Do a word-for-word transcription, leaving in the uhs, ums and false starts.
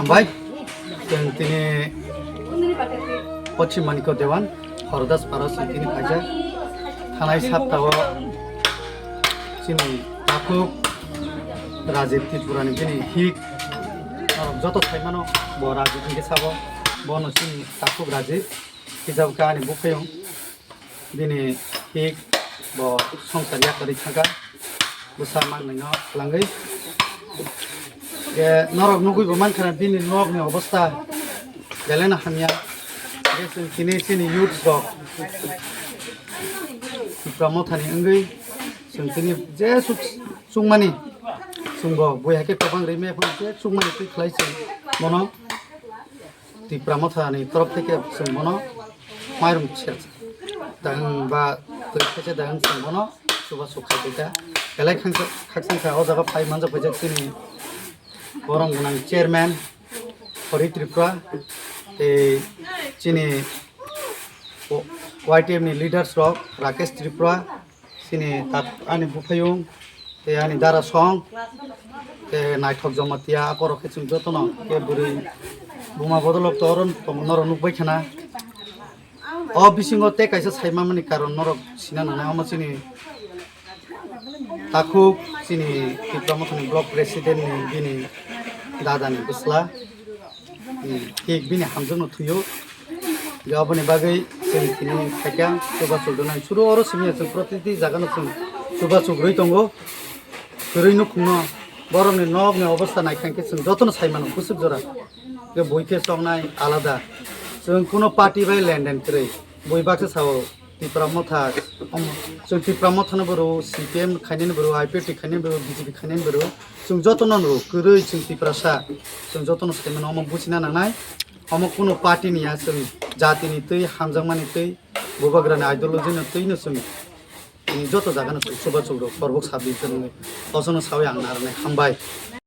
Bai, chwng tini Pochim Manikya Dewan, Horodas Paro chwng tini phaijak. Thanai saptao chini takhuk Rajit Tripurani bini hik, norok joto saimano bo Rajit hingke sabo, bono chini takhuk Rajit, hijab khe ani buphayung. Bini hik bo songsar yakarwi thangkha, bwsa mangnwino twlangwi. Je norok nugwi bo mankha na bini nokni obostha belai no hamya. Je chwng tini chini youths rok Tipra Mothani wngwi chwng tini je suk chukmani chwngbo bui hai khe kwbang rwi maya phano je chukmani twi khlai chwng bono Tipra Mothani torof theke chwng bono mairum se dang ba twi theke dang chwng bono chubachu khai kha. Belai khaksa, khaksa kha o jaga phai manjak paijak chini borom gwnang chairman Hori Tripura, tei chini Y T F ni leaders rok Rakesh Tripura, chini tat ani buphayung, tei ani dara song, tei Naithok Jamatia, akorok khe chwng jotono khe bwrwi buma bodolok to oro tongo, norok nukbai khana. O bisingo tei kaisa sai manmani karon norok sina nangnai, omo chini takhuk, chini Tipra Mothani block president ni bini dada ni bwsla. Hmm, thik bini hamjakno thwio. Je aboni bagwi chwng tini khaikha chubachu rwnai. Suru oro simi chwng protiti jagano chwng chubachu rwi tongo. Kwrwi nukhungno borokni nokni obostha naikha khe chwng jotono sai mano bwswk jora. Je bui khe choknai alada. Chwng kuno party bai lenden kwrwi. Bui baksa sao. Tipra Motha, omo, chwng Tipra Mothano bo rw, C P M khainani bo rw, I P F T khainani bo rw, B J P khainani bo rw, chwng jotono rw, kwrwi chwng Tiprasa, chwng jotono sai mano, omo buchina nangnai, omo kunu party ni ya, chwng jatini twi, hamjakmani twi, bubagrani ideology no twi no chwng, chwng joto jaga no chwng chubachu rw, korbok sabi chwng, kosono sawi ang narwknai, hambai.